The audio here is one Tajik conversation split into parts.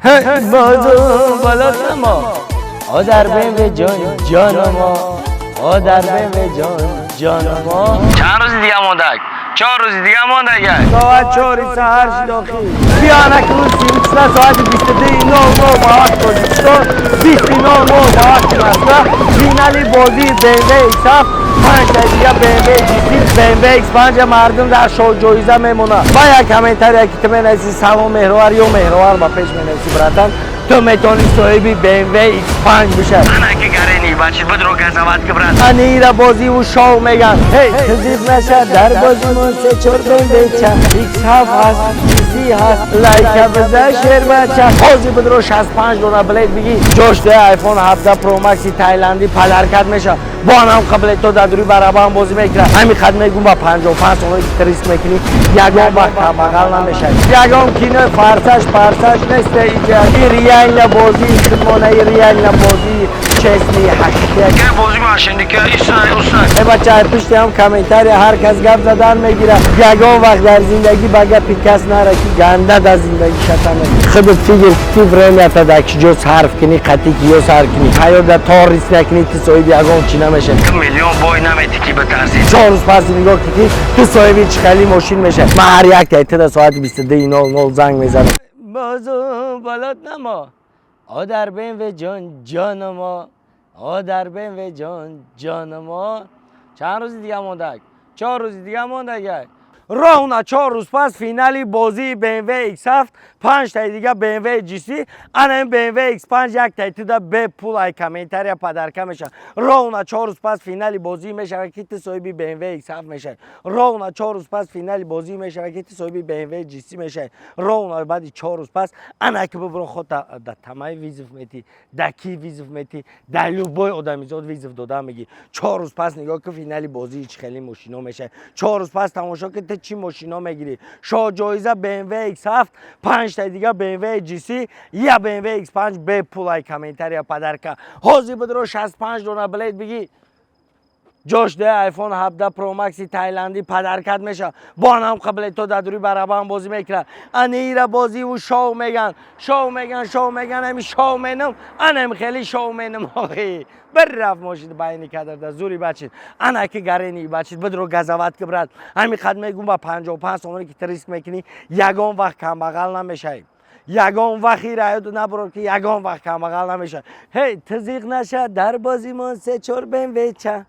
Бозу болотамо, одар БМВ ҷон ҷонамо, одар БМВ ҷон ҷонамо. Чанд рӯзи дига мондак? 4 рӯзи дига мондак. Соат 4 саҳар шуд охир. Биё, анакрӯз 30 соати 22:00 ба вақти Тоҷикистон, 20:00 ба вақти Москва, финали бозии BMW X7, панҷта дига BMW GC, BMW X5 мардум дар шоҳҷоиза мемонад. Ва як комментария, ки ту менависи «Салом, Меҳровар» ё «Меҳровар» ба пеш менависи, братан, ту метавонӣ соҳиби BMW X5 бишавӣ. Анаки гарени бачи бидро газават ки, брат. Анира бозиву шоу меган. Ҳей, тизиқ наша, дар бозимон се чор BMW ча, X7 ҳаст, GC ҳаст, лайка биза, шербача. Ҳозир бидро 65 дона билет бигӣ, ҷош де iPhone 17 Pro Max тайландӣ подаркат меша. Бо анам қаблето дар дури барабан бозӣ мекунад. Ҳамин қад мегум, ба 55 соле ки риск мекунӣ, ягон вақт камбағал намешавӣ. Ягон кинои «Форсаж» парсаж нест иҷа. И реально бозии хидмонаи, реально бозии честный, ҳақиқия. Ки бозӣ машиники исай усай. Э бача, пишти ҳам комментария ҳар кас гап задан мегирад. Ягон вақт дар зиндагӣ ба гапи кас нара, ки ганда дар зиндагӣ шатана. Худат фикр ки времята дар ки ҷо сарф кунӣ, қатъи ки ё сарф кунӣ. Ҳаёт дар то риск накунӣ, ту соҳиби ягон чӣ намешавӣ. Ту миллион бой наметӣ ки битарсӣ. 4 рӯз пас нигоҳ ки ту соҳиби чӣ хели мошин мешавӣ. Ман ҳар як тай туда соати 22:00 занг мезанам. Бозу болот намо, одар БМВ ҷон ҷонамо, одар БМВ ҷон ҷонамо. Чанд рӯзи дига мондак? 4 рӯзи дига мондак. Ровно 4 рӯз пас финали бозии BMW X7, панҷтаи дига BMW GC, ана ин BMW X5 яктаи туда бепул ай комментария подарка мешавад. Ровно 4 рӯз пас финали бозӣ мешавад, ки ту соҳиби BMW X7 мешавӣ. Ровно 4 рӯз пас финали бозӣ мешавад, ки ту соҳиби BMW GC мешавӣ. Ровно баъди 4 рӯз пас ана ки бибро худ да тамаи вызов метӣ, да ки вызов метӣ, да любой одамизод вызов дода мегӣ. 4 рӯз пас нигоҳ ки финали бозии чӣ хели мошино мешавад. 4 рӯз пас тамошо ки ту чӣ мошино мегирӣ. Шоҳҷоиза BMW X7, панҷтаи дига BMW GC, я BMW X5 бепулай комментария подарка. Ҳозир бидро 65 дона билет бигӣ, ҷош де iPhone 17 Pro Max тайландӣ подаркат мешавад. Бо анам қаблето дар дури барабан бозӣ мекунад. Анира бозиву шоу меган, шоу меган, шоу меган. Ами шоу менам, анам хеле шоу менам. Охи бір рафт мошин байни кадарда зури бачид. Ана ки гарени бачид бидро газават ки, брат. Ҳами қад мегум, ба 55 сомоне ки ту риск мекунӣ, ягон вақт камбағал намешавӣ. Ягон вақт ира набурор ки ягон вақт камбағал намешавӣ. Ҳей, тизиқ наша, дар бозимон се чор BMW ча,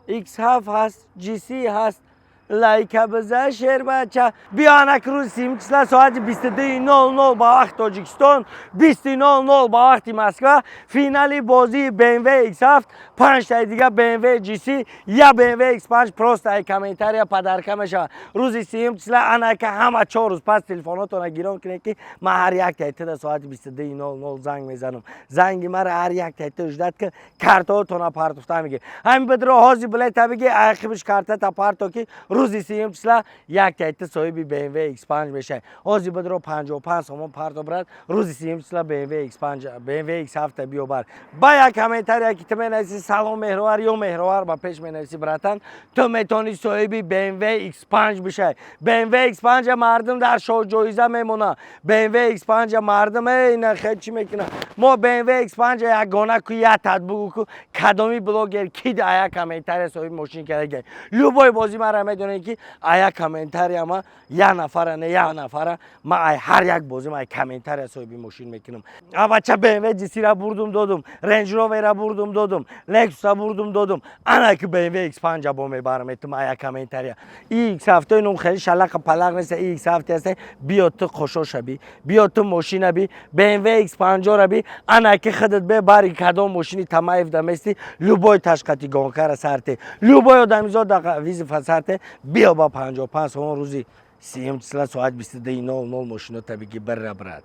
X7 ҳаст, GC ҳаст, лайка биза, шербача. Биё, анак рӯзи 30 числа соати 22:00 ба вақти Тоҷикистон, 20:00 ба вақти Москва, финали бозии BMW X7, панҷтаи дига BMW GC, я BMW X5 просто ай комментария подарка мешавад. Рӯзи 30 числа анака ҳама 4 рӯз пас телефонотона гирон кунед, ки ман ҳар як тай туда соати 22:00 занг мезанам. Занги мара ҳар як тай ту ждать ки картаотона партофта мегир. Ҳамин бидро ҳозир билета биги, айқибиш картата парто, ки рӯзи 30 числа як тай ту соҳиби BMW X5 мешавӣ. Ҳозир бидро 55 сомон парто, брат, рӯзи 30 числа BMW X5, BMW X7 биёбар. Ба як комментария, ки ту менависи «Салом, Меҳровар» ё «Меҳровар» ба пеш менависи, братан, ту метавонӣ соҳиби BMW X5 бишавӣ. BMW X5 мардум дар шоҳҷоиза мемонад. BMW X5 мардум эй на хел чӣ мекунад? Мо BMW X5 ягона ку ятад бугу ку кадоми блогер ки ая комментария соҳиби мошин кардаги. Любой бозӣ мара медонед, ки ая комментария ма я нафара, не я нафара, ма ай ҳар як бозӣ ма ай комментария соҳиби мошин мекунам. Авача BMW GC-ра бурдум додум, Range Rover-ра бурдум додум, Lexus-а бурдум додум, ана ки BMW X5 бо мебарам этум ая комментария. И X7 ном хеле шалақа палақ нест, и X7 аст. Биё, ту хошо шаби, биё, ту мошина би, BMW X5-ра би. Ана ки худат бебари кадом мошини Тамаев дамести, любой ташқати гонкара сарте, любой одамизод вызова сарте. Биё, ба 55 сомон рӯзи 30 числа соат 22:00 мошинота биги, бира, брат.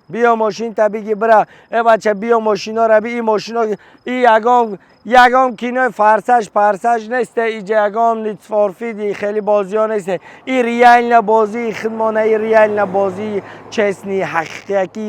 Биё, мошинта биги, бира. Э бача, биё, мошинора би. И мошино и ягон кинои «Форсаж» парсаж несте иҷа, ягон Need for Speed хеле бозиҳо несте. И реально бозии хидмона, и реально бозии честный, ҳақиқия, ки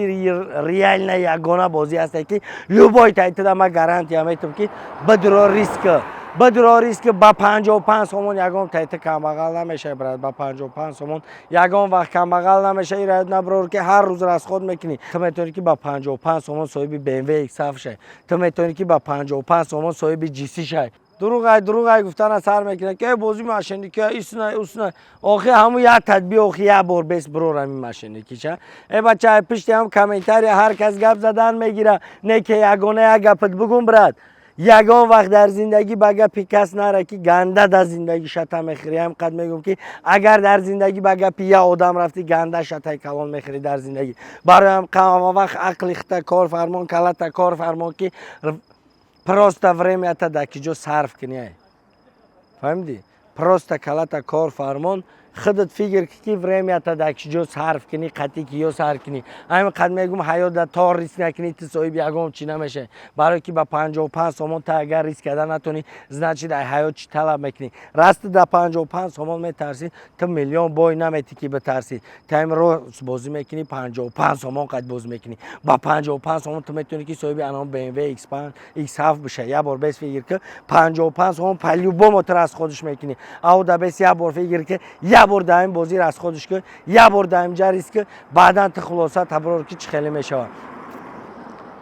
реально ягона бозӣ ҳасте, ки любой тайтуда ма гарантия метум, ки бидро риск. Бидро, риск ба 55 сомон ягон тайта камбағал намешавӣ, брат. Ба 55 сомон ягон вақт камбағал намешавӣ. Ира наброр, ки ҳар рӯз расход мекунӣ. Ту метавонӣ, ки ба 55 сомон соҳиби BMW X7 шавӣ. Ту метавонӣ, ки ба 55 сомон соҳиби GC шавӣ. Дурӯғай, дурӯғай гуфтана сар мекунад, ки бозӣ мошенники, исна, усна. Охи, ҳамун як тадбир, охи, як бор бес бирор ҳамин мошенникиша. Э бача, пишти ҳам комментария ҳар кас гап задан мегира. Не ки ягона як гапат бугум, брат: ягон вақт дар зиндагӣ ба гапи кас нара, ки ганда дар зиндагӣ шата мехӯрӣ. Ҳам қад мегӯм, ки агар дар зиндагӣ ба гапи як одам рафтӣ, ганда шатаи калон мехӯрӣ дар зиндагӣ. Барои ҳам вақт ақли хита кор фармон, калата кор фармон, ки просто времята дар ки ҷо сарф кунӣ. Фаҳмидӣ? Просто калата кор фармон, худат фикр ки, ки времята дар ки ҷо сарф кунӣ, қатъи ки ё сарф кунӣ. Ҳамин қад мегӯм: ҳаёт да то риск накунӣ, ту соҳиби ягон чӣ намешавӣ. Барое ки ба 55 сомон ту агар риск карда натонӣ, значит, ай ҳаёт чӣ талаб мекунӣ? Расти да 55 сомон метарсӣ, ту миллион бой наметӣ, ки битарсӣ. Ту ҳамин рост бозӣ мекунӣ, 55 сомон қад бозӣ мекунӣ. Ба 55 сомон ту метавонӣ, ки соҳиби анон BMW X5, X7 бишавӣ. Як бор бес фикр ки, 55 сомон по-любому ту расходиш мекунӣ. Ав да бес як бор фикр ки, як бор дар ин бозӣ расходиш кун, як бор дар инҷа риск кун, баъдан ту хулоса таброр, ки чӣ хеле мешавад.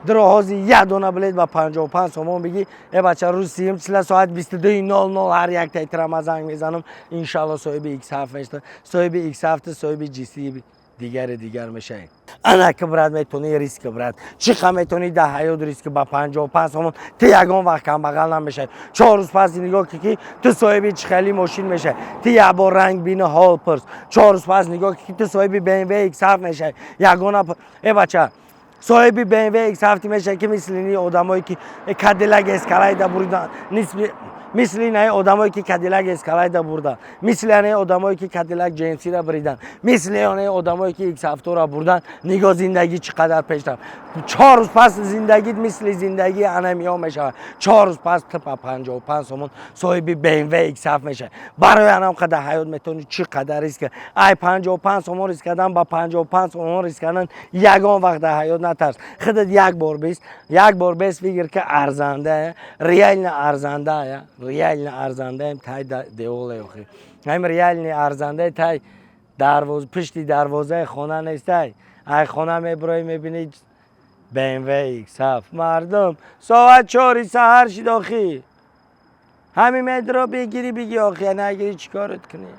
Дро, ҳозир як дона билет ба 55 сомон бигӣ. Э бача, рӯзи сиюм числа соати 22:00 ҳар як тайтира занг мезанам. Иншалло, соҳиби X7 мешавад, соҳиби X7, соҳиби GC, дигари дигар мешавӣ. Ана ки, брат, метавонӣ риск, брат, чӣ қа метавонӣ дар ҳаёт риск. Ба 55 сомон ту ягон вақт камбағал намешавӣ. 4 рӯз пас нигоҳ ки, ки ту соҳиби чӣ хели мошин мешавӣ. Ту як бор ранг бини, ҳол пурс. 4 рӯз пас нигоҳ ки, ту соҳиби BMW X7 мешавӣ. Ягона, э бача, соҳиби BMW X7 мешавӣ, ки мисли ни одамое ки Кадиллак Эскалейда буридан, мисли инаи одамое ки Кадиллак Эскалейда бурдан, мисли анаи одамое ки Кадиллак GMC-ра буридан, мисли анаи одамое ки X7-ра бурдан. Нигоҳ, зиндагӣ чӣ қадар пеш рафт. 4 рӯз пас зиндагит мисли зиндагии анамиё мешавад. 4 рӯз пас ту ба 55 сомон соҳиби BMW X7 мешавӣ. Барои анам қадар ҳаёт метавонӣ чӣ қадар риск. Ай 55 сомон риск кардан, ба 55 сомон риск кардан, ягон вақт дар ҳаёт натарс. Худат як бор бес, як бор бес фикр ки, арзанда, реально арзанда, реально арзандаем. Тай деволе, охи, ҳам реально арзандаи тай дарвоз, пушти дарвозаи хона нестай. Ай хона мебироӣ, мебинӣ BMW X7. Мардум, соат 4-и саҳар шид, охи. Ҳамин медро бигирӣ, биги, охи, нагирӣ, чӣ корат кунӣ?